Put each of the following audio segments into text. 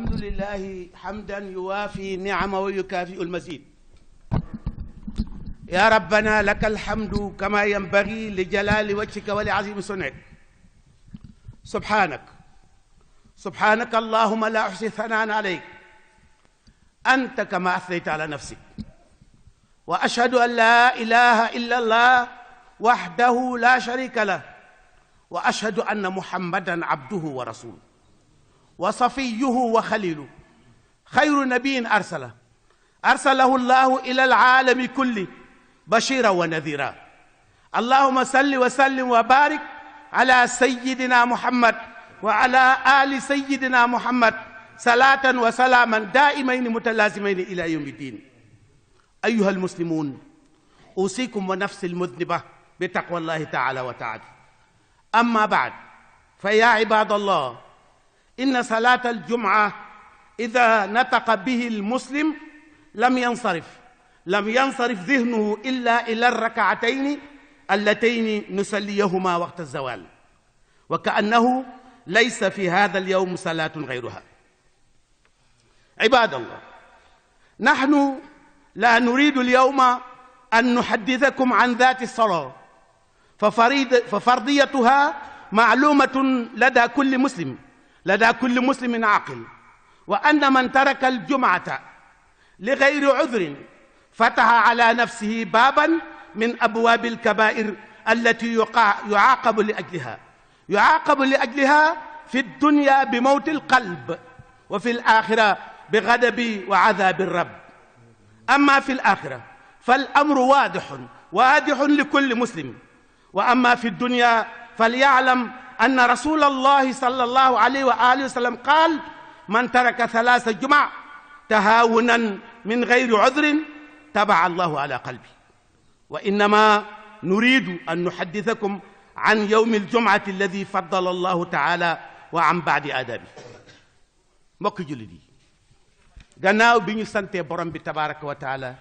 الحمد لله حمدا يوافي نعمه ويكافئ المزيد. يا ربنا لك الحمد كما ينبغي لجلال وجهك ولعظيم صنعك. سبحانك اللهم لا أحصي ثناء عليك أنت كما أثنيت على نفسك. وأشهد أن لا إله إلا الله وحده لا شريك له، وأشهد أن محمدا عبده ورسوله وصفيه وخليله، خير نبي أرسله الله إلى العالم كله بشيرا ونذيرا. اللهم صل وسلم وبارك على سيدنا محمد وعلى آل سيدنا محمد صلاة وسلاما دائمين متلازمين إلى يوم الدين. أيها المسلمون، أوصيكم ونفسي المذنبة بتقوى الله تعالى وتعالى. أما بعد، فيا عباد الله، إن صلاة الجمعة إذا نطق به المسلم لم ينصرف ذهنه إلا إلى الركعتين اللتين نصليهما وقت الزوال، وكأنه ليس في هذا اليوم صلاة غيرها. عباد الله، نحن لا نريد اليوم أن نحدثكم عن ذات الصلاة، ففرضيتها معلومة لدى كل مسلم عاقل، وأن من ترك الجمعة لغير عذر فتح على نفسه بابا من أبواب الكبائر التي يعاقب لأجلها في الدنيا بموت القلب، وفي الآخرة بغضب وعذاب الرب. أما في الآخرة فالأمر واضح لكل مسلم. وأما في الدنيا فليعلم أن رسول الله صلى الله عليه وآله وسلم قال: من ترك 3 جمع تهاونا من غير عذر تبع الله على قلبه. وإنما نريد أن نحدثكم عن يوم الجمعة الذي فضل الله تعالى وعن بعد آدابه. mbokk jullit yi, gannaaw bi ñu santee borom bi tabaraka wa taala,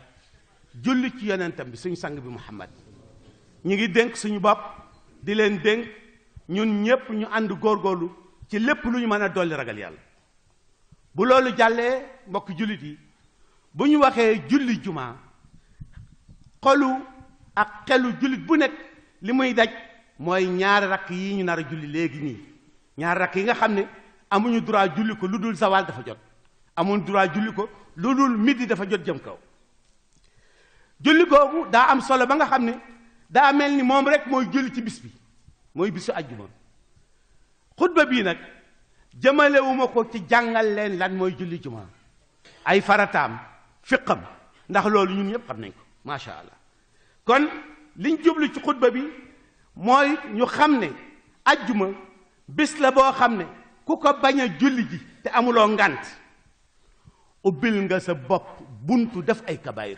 julli ci yonentam bi suñu sang bi Muhammad, ñu ngi dénk suñu bopp di leen dénk ñun ñépp ñu ànd góorgóorlu ci lépp lu ñu mën a dolli ragal yàlla. bu loolu jàllee, mbokk jullit yi, bu ñu waxee julli jumaa, xolu ak xelu jullit bu nekk li muy daj mooy ñaari rakk yi ñu nar a julli léegi nii. ñaari rakk yi nga xam ne amuñu droit julli ko lu dul zawal dafa jot, amuñu droit julli ko lu dul midi dafa jot jëm kaw. julli googu daa am solo ba nga xam ne daa mel ni moom rek mooy julli ci bis bi, mooy bisu àjjuma. xutba bii nag jëmalewuma ko ci jàngal leen lan mooy julli juma, ay farataam, fiqam, ndax loolu ñun ñëpp xam nañ ko macha allah. kon liñ jublu ci xutba bi mooy ñu xam ne àjjuma bis la boo xam ne ku ko bañ a julli ji te amuloo ngant, ubbil nga sa bopp buntu def ay kabaayir,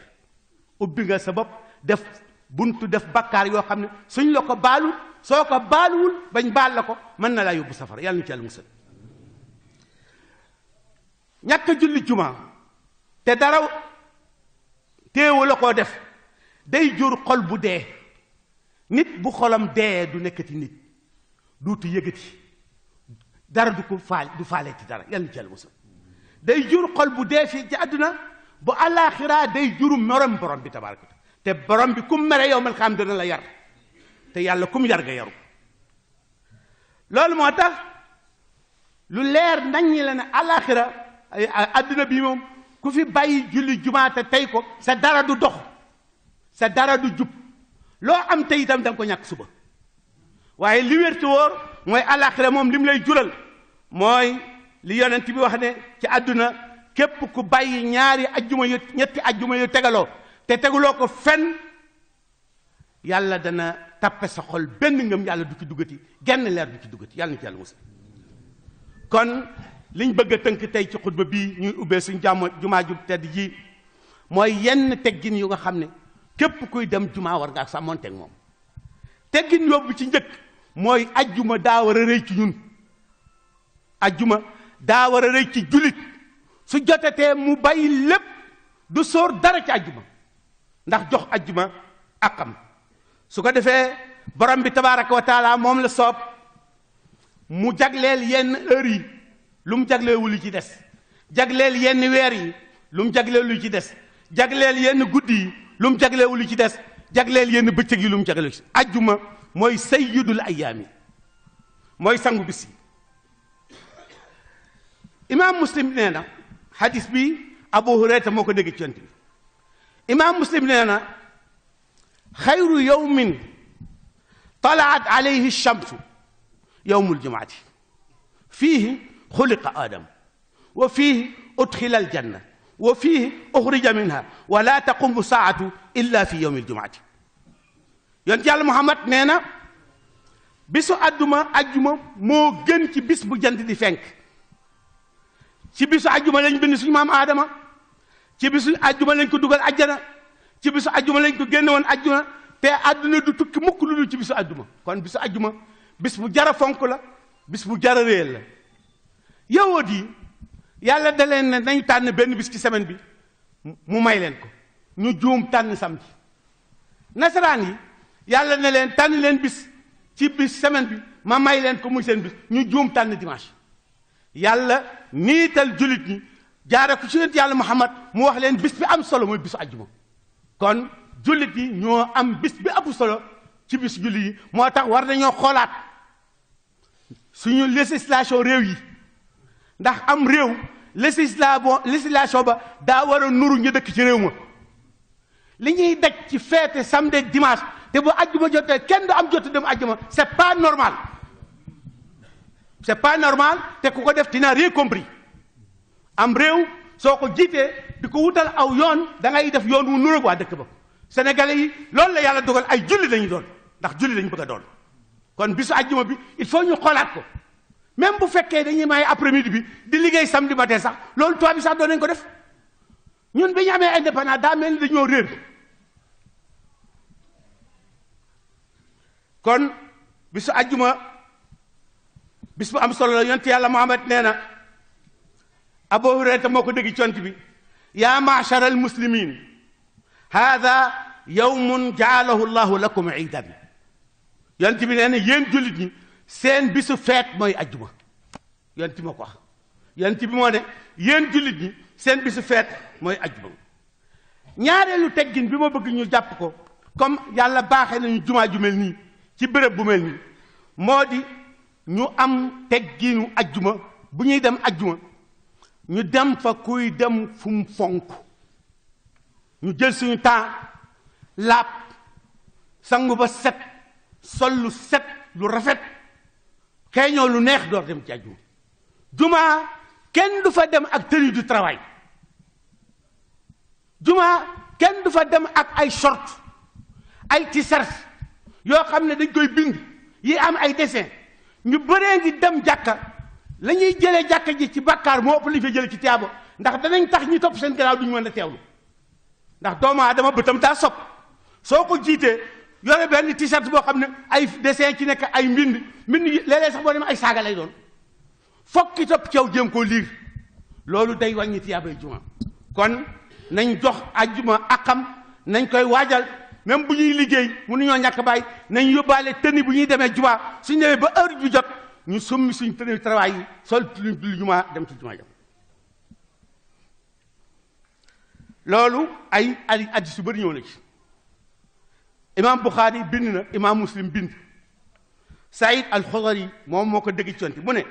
ubbi nga sa bopp def buntu def bakkaar yoo xam ne suñ la ko baalul, soo ko baaluwul bañ baal la ko, mën na laa yóbbu safara. yàlla ñu ci yàlla musal. ñàkk julli juma te dara téewu la koo def day jur xol bu dee. nit bu xolam dee du nekkati nit, duutu yëgati dara, du faaleeti dara. yàlla ñu ci yàlla musal. day jur xol bu dee fii ci àdduna, bu àllaaxira day juru merom borom bi tabaaraka. te borom bi kum mere yowmal xiyaam dina la yar, te yàlla kum yar nga yaru. loolu moo tax lu leer nañ ñi la ne àllaaxira, àdduna bi moom ku fi bàyyi julli jumaa te tey ko, sa dara du dox, sa dara du jub. loo am tey itam da nga ko ñàkk suba. waaye li wér te wóor mooy àllaaxira moom li mu lay jural mooy li yonent bi wax ne ci àdduna képp ku bàyyi ñetti ajjuma yu tegaloo te teguloo ko fenn, yàlla dana tappe sa xol benn ngëm yàlla du ci duggati, genn leer du ci duggati. yàlla na ci yàlla musal. kon liñ bëgg a tënk tey ci xutba bii ñuy ubbee suñ jumaa ju tedd ji mooy yenn teggin yu nga xam ne képp kuy dem jumaa war ngaa sàmmonteeg moom. teggin yóbbu ci njëkk mooy ajjuma daa war a rëy ci ñun. ajjuma daa war a rëy ci jullit. su jotatee mu bàyyi lépp, du sóor dara ci ajjuma, ndax jox ajjuma akam. su ko defee borom bi tabaaraka wa taala moom la soob mu jagleel yenn heure yi lu mu jagleewul li ci des. jagleel yenn weer yi lu mu jagleel lu ci des jagleel yenn guddi yi lu mu jagleewu lu ci des jagleel yenn bëccëg yi lu mu jagleel ci ajjuma mooy sayyidul ayyaami mooy sangu bis yi imaam muslim nee na hadis bi abu hurayra moo ko dégg ci yonent bi imaam muslim nee na xayru yawmin talaat alayhi shamsu yawmul jumaati fiihi xuliqa aadam wa fiihi udxila aljanna wa fiihi uxrija minha wa laa taqumu saatu illa fi yawmil jumaati yonent yàlla Muhammad nee na bisu ajjuma moo gën ci bis bu jant di fenk ci bisu ajjuma lañ bind suñu maam Aadama ci bisu ajjuma lañ ko dugal ajjana ci bisu ajjuma lañ ko génne woon ajjuna te àdduna du tukki mukk lu dul ci bisu ajjuma kon bisu ajjuma bis bu jara fonk la bis bu jara réel la yahuud yi yàlla da leen ne nañ tànn benn bis ci semaine bi mu may leen ko ñu juum tànn samedi nasaraan yi yàlla ne leen tànn leen bis ci bis semaine bi ma may leen ko muy seen bis ñu juum tànn dimanche yàlla niital jullit ñi jaare ko ci yonent yàlla Muhammad mu wax leen bis bi am solo mooy bisu ajjuma kon jullit yi ñoo am bis bi ëpp solo ci bis jullit yi moo tax war nañoo xoolaat suñu législation réew yi ndax am réew législation ba daa war a nuru ñu dëkk ci réew ma li ñuy daj ci feete samedi ak dimanche te bu ajjuma jotee kenn du am jot dem ajjuma c'est pas normal te ku ko def tu n'as rien compris am réew soo ko jiitee di ko wutal aw yoon da ngay def yoon wu nuroog waa dëkk ba sénégalais yi loolu la yàlla dogal ay julli lañu doon ndax julli lañu bëgg a doon kon bisu ajjuma bi il faut ñu xoolaat ko même bu fekkee dañuy may après midi bi di liggéey samedi matin sax loolu tubaab bi sax doon nañ ko def ñun bi ñu amee indépendance daa mel ni dañoo réer kon bisu ajjuma bis bu am solo la yonent yàlla Muhammad nee na Abu Hurayra moo ko dégg cont bi yaa maachara almuslimin hada yawmun jaalahu llahu lakum iidan yonent bi nee na yéen jullit ñi seen bisu feet mooy ajjuma yonent moo ko wax yonent bi moo ne yéen jullit ñi seen bisu feet mooy ajjuma ñaareelu teggin bi ma bëgg ñu jàpp ko comme yàlla baaxee nañu jumaa ju mel nii ci béréb bu mel nii moo di ñu am tegginu ajjuma bu ñuy dem ajjuma ñu dem fa kuy dem fu mu fonk ñu jël suñu temps laab sangu ba set sol lu set lu rafet xeeñoo lu neex door dem ci ajjuma jumaa kenn du fa dem ak tenue du travail jumaa kenn du fa dem ak ay short ay t-shirt yoo xam ne dañ koy bind yi am ay dessin ñu bëree ngi dem jàkka la ñuy jëlee jàkka ji ci bàkkaar moo ëpp li fa jële ci tiyaaba ndax danañ tax ñi topp seen gannaaw duñu mën a teewlu ndax doomu aadama bëtam taa sopp soo ko jiitee yore benn t-shirt boo xam ne ay dessin ci nekk ay mbind léeg-léeg sax boo demee ay saaga lay doon fokk ki topp ceew jéem koo liir loolu day wàññi tiyaabay juma kon nañ jox ajjuma akam nañ koy waajal même bu ñuy liggéey mënuñoo ñàkk bàyyi nañ yóbbaale tëni bu ñuy demee juma suñ demee ba heure bi jot ñu summi suñ tëni travail yi sol lu juma dem ci juma jam loolu ay hadiis yu bëri ñëw na ci imam Bukhari bind na imam Muslim bind Saïd al-Khudri moom moo ko dégg conti mu ne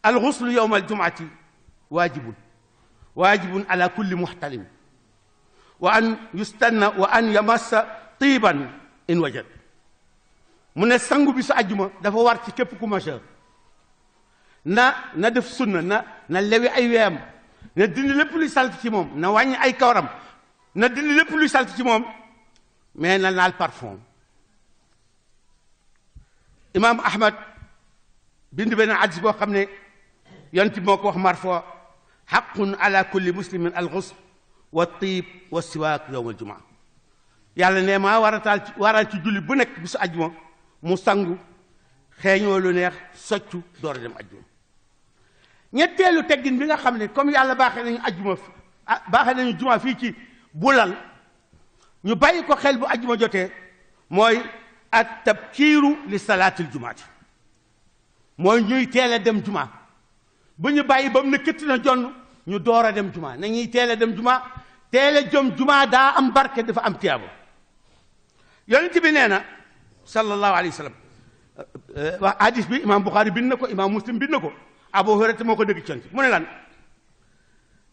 al-ghuslu yawma al-jum'ati waajibun ala kulli muhtalim wa an yustanna wa an yamassa tiiban in wajad mu ne sangu bi su àjjuma dafa war ci képp ku majeur na def sunna na lewi ay weyam na dindi lépp luy salt ci moom na wàññi ay kawaram na dindi lépp luy salt ci moom mais na naal parfum imam Ahmad bind benn hadiis boo xam ne yonent moo ko wax marfo haqqun ala kulli muslimin al-ghusl wa tiib wa siwaak yowm al-jumaa yàlla ne maa waral ci julli bu nekk bisu ajjuma mu sangu xeeñoo lu neex soccu door a dem ajjuma ñetteelu teggin bi nga xam ne comme yàlla baaxee nañu juma fii ci Bulal ñu bàyyi ko xel bu ajjuma jotee mooy at tabkiiru li salaatil jumaati mooy ñuy teel a dem juma bu ñu bàyyi ba mu ne këtt na jonn ñu door a dem jumaa nañuy teel a dem jumaa teel a jëm jumaa daa am barke dafa am tiyaabo yonent bi nee na sallallahu alayhi wa sallam wax hadis bi imam Bukhari bind na ko imam Muslim bind na ko Abu Hurayra moo ko dégg ci mu ne lan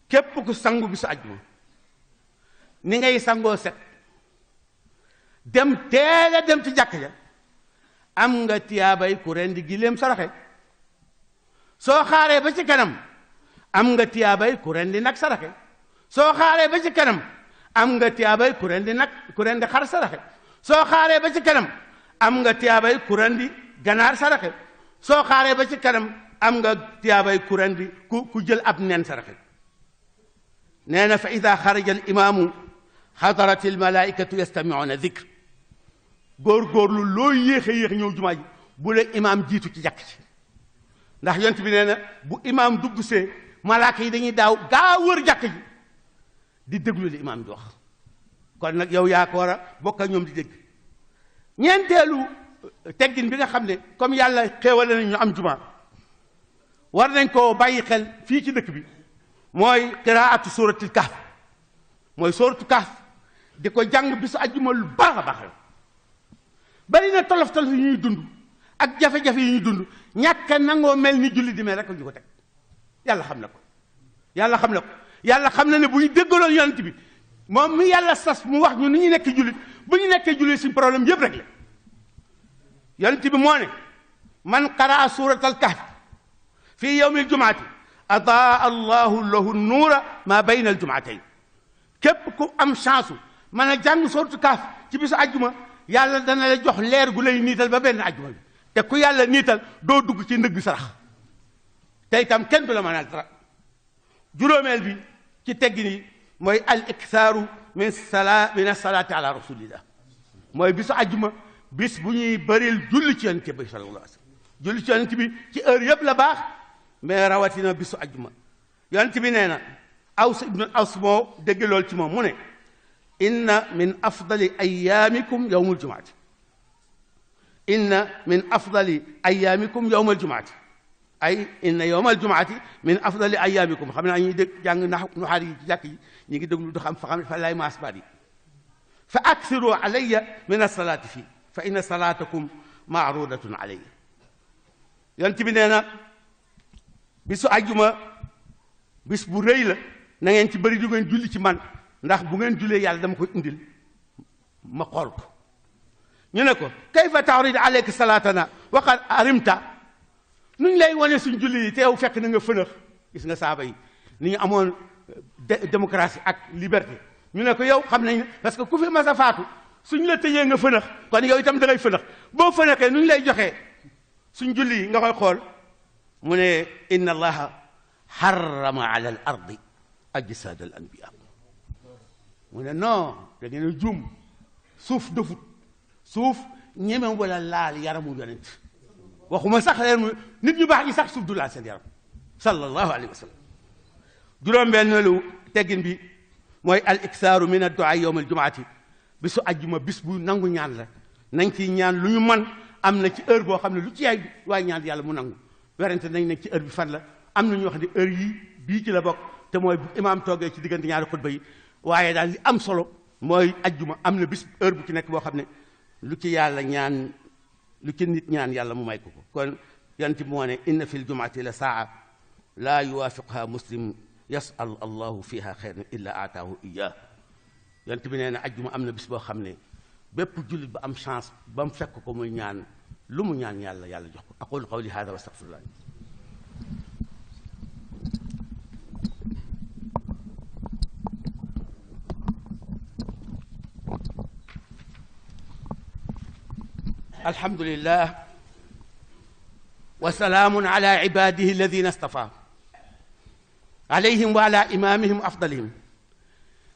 képp ku sangu bi sa ajjuma ni ngay sangoo set dem teel a dem ci jàkk ja am nga tiyaabay ku rendi giléem saraxe soo xaaree ba ci kanam am nga tiyaabay ku rendi nag saraxe soo xaaree ba ci kanam am nga tiyaabay ku rendi xar saraxe soo xaaree ba ci kanam am nga tiyaabay ku rendi ganaar saraxe soo xaaree ba ci kanam am nga tiyaabay ku rendi ku jël ab nen saraxe nee na fa ida xaraja al imaamu xadarat al malaikatu yastamiuna dikr góor-góorlu loo yéexe yéex ñëw jumaa ji bu la imaam jiitu ci jàkk ci ndax yonent bi nee na bu imaam dugg see malaaka yi dañuy daaw gaa wër jàkk ji di déglu li imaam di wax kon nag yow yaa ko war a bokk ak ñoom di dégg ñeenteelu teggin bi nga xam ne comme yàlla xéewale nañ ñu am jumaa war nañ koo bàyyi xel fii ci dëkk bi mooy qiraatu suratul kahf mooy suratu kahf di ko jàng bisu àjjuma lu baax a baax la bari na tolof-tolof yi ñuy dund ak jafe-jafe yi ñuy dund ñàkk a nangoo mel ni julli di mel rek ñu ko teg yàlla xam na ko yàlla xam na ko yàlla xam na ne bu ñu déggaloon yonent bi moom mi yàlla sas mu wax ñu ni ñu nekk jullit bu ñu nekkee jullit suñu problème yëpp rek la yonent bi moo ne man qaraa suratal kahf fii yawmi aljumaati adaa allahu lahu nuura ma bayna aljumaatayn képp ku am chance mën a jàng suratu kahf ci bisu àjjuma yàlla dana la jox leer gu lay niital ba benn àjjuma bi te ku yàlla niital doo dugg ci ndëgg sarax te itam kenn du la mënal dara juróomeel bi ci teggin yi mooy al iktaaru min salaati ala rasulillah mooy bisu àjjuma bis bu ñuy bëril julli ci yonent bi sallallahu alayhi wa sallam julli ci yonent bi ci heure yëpp la baax mais rawatina bisu àjjuma yonent bi nee na Aws ibnu Aws moo dégg lool ci moom mu ne inna min afdali ayaamikum yowmu aljumaati inna min afdali ayaamikum yowmu aljumaati ay inna yowma aljumaati min afdali ayaamikum xam naa ñuy dégg jàng nuxaar yi ci jàkk yi ñu ngi déglu du xam fa xam fa lay maas baat yi fa aksiru alayya min alsalaati fii fa inna salaatakum maarudatun alayya yonent bi nee na bisu àjjuma bis bu rëy la na ngeen ci bëri du ngeen julli ci man ndax bu ngeen jullee yàlla dama koy indil ma xool ko ñu ne ko kayfa tawrid alayka salaatana waqad arimta nuñ lay wane suñ julli yi teew fekk na nga fënax gis nga saaba yi ni ñu amoon démocratie ak liberté ñu ne ko yow xam nañ parce que ku fi mas a faatu suñ la tëjee nga fënax kon yow itam da ngay fënax boo fënaxee nuñ lay joxee suñ julli yi nga koy xool mu ne inna allaha harrama ala al ardi ajsaad al anbiya mu ne non da ngeen a juum suuf dofut suuf ñeme wala laal yaramu yonent waxuma sax leen nit ñu baax ñi sax suuf du laal seen yaram sallallahu alayhi wa sallam juróom-benneelu teggin bi mooy al iksaaru min adduaa yowm aljumaati bisu ajjuma bis bu nangu ñaan la nañ ci ñaan lu ñu man am na ci heure boo xam ne lu ci yaay waaye ñaan yàlla mu nangu werante nañ nekk ci heure bi fan la am na ñu wax ne heure yii bii ci la bokk te mooy bu imaam toogee ci diggante ñaari xutba yi waaye daal li am solo mooy ajjuma am na bis heure bu ci nekk boo xam ne lu ci yàlla ñaan lu ci nit ñaan yàlla mu may ko ko kon yanti moo ne inna fi ljumaati la saa laa yuwaafiquha muslim yasal allahu fiha xeyran illa aataahu iyah yant bi nee na ajjuma am na bis boo xam ne bépp jullit ba am chance ba mu fekk ko muy ñaan lu mu ñaan yàlla yàlla jox ko aqulu qawli hada wa astaghfirullah alhamdulillah wa salaamun ala ibadihi alladina istafa alayhim wa ala imamihim afdalihim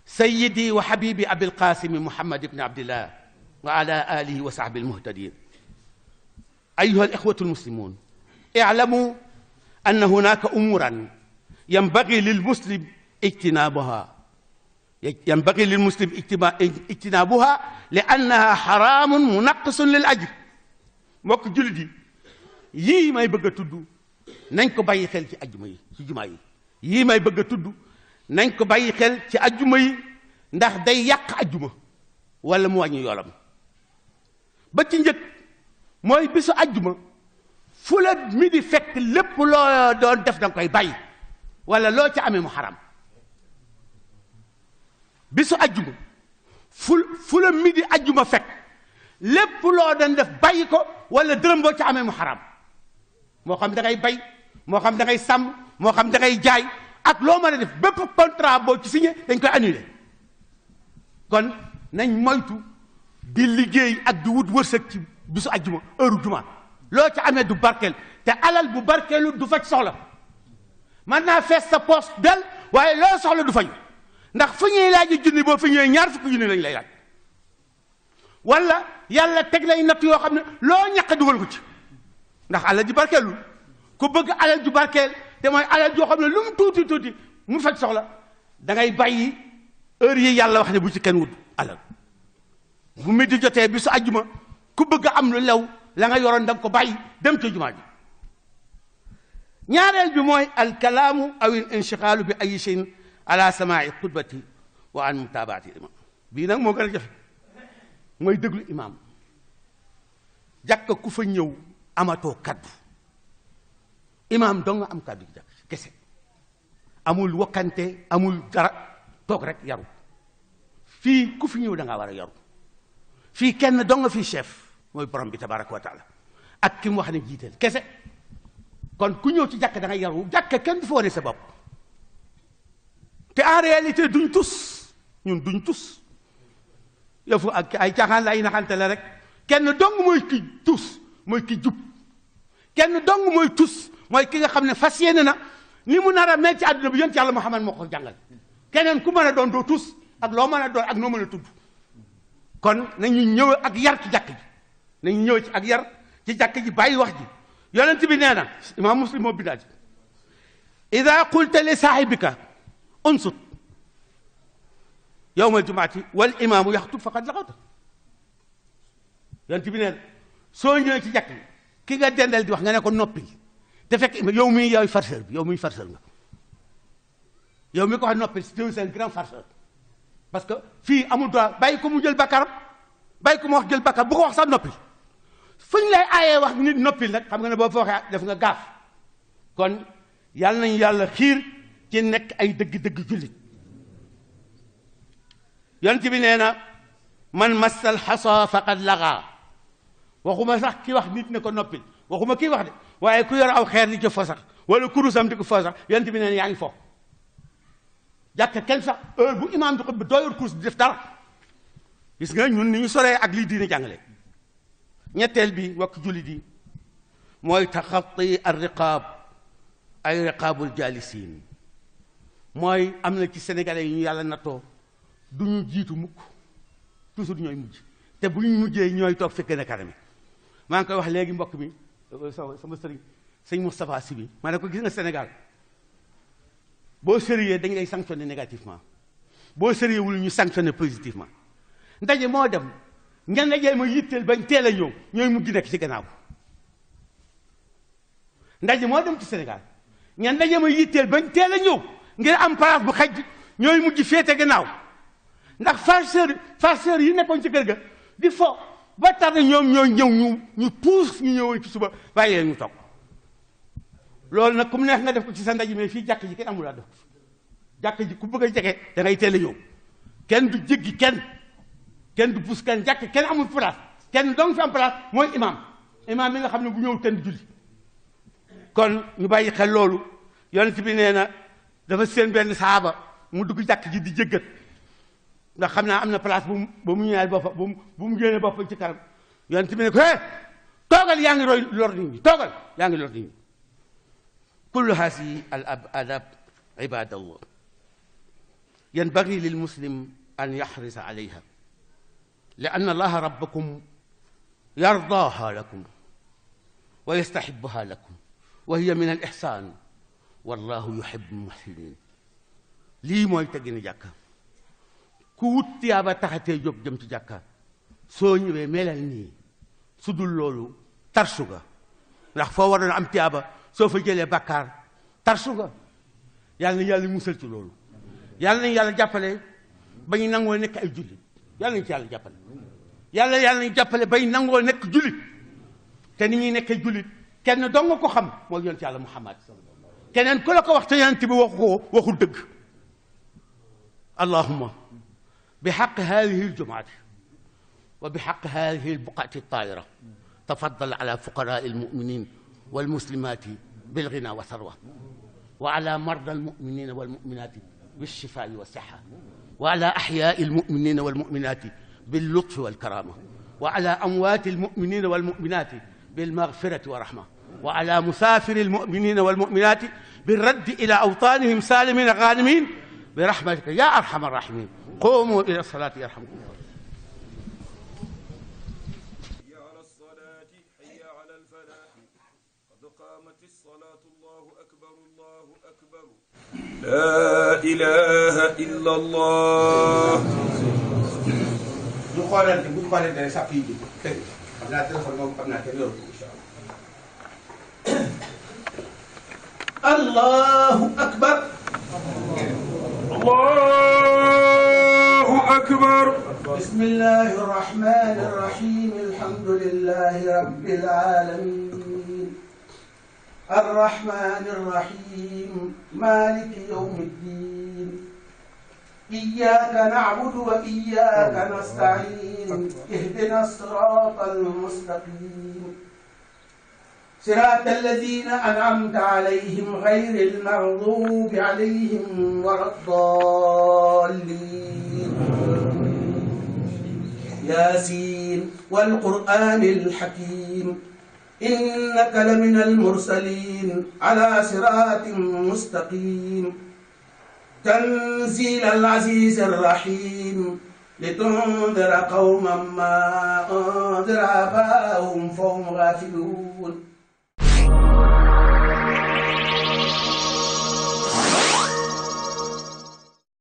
sayyidi wa habibi abil qasim muhammad ibn abdillah wa ala alihi wa sahbihi almuhtadin أيها الإخوة المسلمون اعلموا أن هناك أمورا ينبغي للمسلم اجتنابها لأنها حرام منقص للأجر mbokk jullit yi yii may bëgg a tudd nañ ko bàyyi xel ci ajjuma yi ci jumaa yi yii may bëgg a tudd nañ ko bàyyi xel ci ajjuma yi ndax day yàq ajjuma wala mu wàññi yoolam ba ci njëkk mooy bisu ajjuma fu la mi di fekk lépp loo doon def danga koy bàyyi wala loo ca amee mu xaram bisu ajjuma fu la mi di ajjuma fekk lépp loo doon def bàyyi ko wala dërëm boo ca amee mu xaram moo xam da ngay bay moo xam da ngay sàmm moo xam da ngay jaay ak loo mën a def bépp contrat boo ci signé dañ koy annulé kon nañ moytu di liggéey ak di wut wërsëg ci bisu ajjuma heure juma loo ca amee du barkeel te alal bu barkeelu du faj soxla mën naa fees sa poos del waaye loo soxla du faju ndax fu ñuy laaj junni boo fi ñëwee ñaar fukki junni lañ lay laaj wala yàlla teg lay natt yoo xam ne loo ñàkk dugal ko ci ndax alal ji barkeelul ku bëgg alal ju barkeel te mooy alal joo xam ne lu mu tuuti tuuti mu faj soxla da ngay bàyyi heure yi yàlla wax ne bu ci kenn wut alal bu mi di jotee bi su ajjuma ku bëgg am lu lew la nga yoroon da nga ko bàyyi dem ca jumaa ji ñaareel bi mooy alkalaamu aw al inchiqaalu bi ay cheyin ala samaai xutbati wa an mutaabaati imam bii nag moo gën a jafe mooy déglu imam jàkka ku fa ñëw amatoo kaddu imam dong nga am kaddu gi jàkk kese amul wakkante amul dara toog rek yaru fii ku fi ñëw da ngaa war a yaru fii kenn dong nga fii chef mooy borom bi tabaraka wa taala ak ki mu wax ne jiiteel kese kon ku ñëw ci jàkk da nga yaru jàkk kenn du fa wane sa bopp te en réalité duñ tus ñun duñ tus yëfu ak ay caaxaan la ay naxante la rek kenn dong mooy ki tus mooy ki jub kenn dong mooy tus mooy ki nga xam ne fas yéene na ni mu nar a mel ci àdduna bi yonent yàlla Muhammad moo ko jàngal keneen ku mën a doon doo tus ak loo mën a doon ak noo mën a tudd kon nañu ñëw ak yar ci jàkk ji nañu ñëw ci ak yar ci jàkk ji bàyyi wax ji yonent bi nee na imaam Muslim moo bindaa ji ida qulta li saahibika unsut yowma aljumaati wal imaamu yaxtub faqad laxawta yonent bi nee na soo ñëwee ci jàkk ji ki nga dendal di wax nga ne ko noppi te fekk yow mii yaay farceur bi yow mii farceur nga yow mi ko wax noppi c'est un grand farceur parce que fii amul droit bàyyi ko mu jël bakkaram bàyyi ko mu wax jël bakkar bu ko wax sax noppi fu ñu lay aayee wax nit noppil nag xam nga ne boo fa waxee def nga gaaf kon yàlla nañu yàlla xiir ci nekk ay dëgg-dëgg jullit yonent bi nee na man massal xasa faqad lagaa waxuma sax ki wax nit ne ko noppil waxuma kii wax de waaye ku yor aw xeer di ci fo sax wala kurusam di ko fo sax yonent bi nee na yaa ngi fo jàkk kenn sax heure bu imaam di ko bi doo yor kurus di def dara gis nga ñun ni ñu soree ak lii diine jàngale ñetteel bi wakk jullit yi mooy taxati ar riqaab ay riqaabul jaalisin mooy am na ci sénégalais yi ñu yàlla nattoo du ñu jiitu mukk toujours ñooy mujj te bu ñu mujjee ñooy toog fekkee ne kanam maa ngi koy wax léegi mbokk mi sama sëriñ sëñ Moustapha Sy bi ma ne ko gis nga Sénégal boo sérieux dañ lay sanctionner négativement boo sérieux wul ñu sanctionner positivement ndaje moo dem ñan ndaje ma yitteel bañ teel a ñëw ñooy mujj nekk ci gannaaw ndaje moo dem ci Sénégal ñan ndaje ma yitteel bañ teel a ñëw ngir am place bu xaj ñooy mujj féete gannaaw ndax farceur yi nekkoon ci kër ga di fo ba tardé ñoom ñooy ñëw ñu puus ñu ñëwoon ci suba bàyyi leen ñu toog loolu nag comme neex nga def ko ci sa ndaje mais fii jàkk ji kenn amul laa def jàkk ji ku bëgg a jege da ngay teel a ñëw kenn du jéggi kenn du puus kenn jàkk kenn amul place kenn dong fi am place mooy imam mi nga xam ne bu ñëw kenn du julli kon ñu bàyyi xel loolu yonent bi nee na dafa seen benn saaba mu dugg jàkk ji di jéggat ndax xam naa am na place ba mu ñëwaat boppam bu mu génnee boppam ci kanam yonent bi ne ko toogal yaa ngi roy lor nit ñi toogal yaa ngi lor nit ñi kullu haasi al adab ibadallah yanbaghi lil muslim an yaxrisa alayha li anna allaha rabbakum yardaaha lakum wa yastaxibuha lakum wa hiya min al ixsaan wallahu yuhibbu muhsinin lii mooy teggini jàkka ku wut tiyaaba taxatee jóg jëm ci jàkka soo ñëwee melal nii su dul loolu tarsu ga ndax foo waroon am tiyaaba soo fa jëlee bàkkaar tarsu nga yàlla na yàlla musal ci loolu yàlla nañu yàlla jàppale ba ñu nangoo nekk ay jullit yàlla nañu ci yàlla jàppale yàlla nañu jàppale ba ñu nangoo nekk jullit te ni ñuy nekkee jullit kenn dong nga ko xam mooy yonent yàlla Muhammad keneen ku la ko wax te yonent bi waxu ko waxul dëgg allahumma bi xaq hadihi aljumaati wa bi xaq hadihi albuqaati altaahira tafaddal ala fuqaraa almuminin walmuslimaati bilghina wa sarwa wa ala marda almuminina walmuminaati bilshifaa'i wassiha wa ala axyaai almuminina walmuminaati billutfi walkarama wa ala amwaati almuminina walmuminaati بالمغفرة ورحمة وعلى مسافر المؤمنين والمؤمنات بالرد إلى أوطانهم سالمين غانمين برحمتك يا أرحم الراحمين قوموا إلى الصلاة يرحمكم الله. حي على الصلاة حي على الفلاح قد قامت الصلاة الله أكبر الله أكبر لا إله إلا الله. ñu xoolante bu ñu xoolante rek sàpp yi ji xam naa téléphone moom xam naa kenn yoru ko incha allah. allahu akbar. allahu akbar. bismillahi rahmani rahim alhamdulillahi rabbil alamin arrahmani arrahim maliki yawmi ddin إياك نعبد وإياك نستعين اهدنا الصراط المستقيم صراط الذين أنعمت عليهم غير المغضوب عليهم ولا الضالين ياسين والقرآن الحكيم إنك لمن المرسلين على صراط مستقيم تنزيل العزيز الرحيم لتنذر قوما ما أنذر آباؤهم فهم غافلون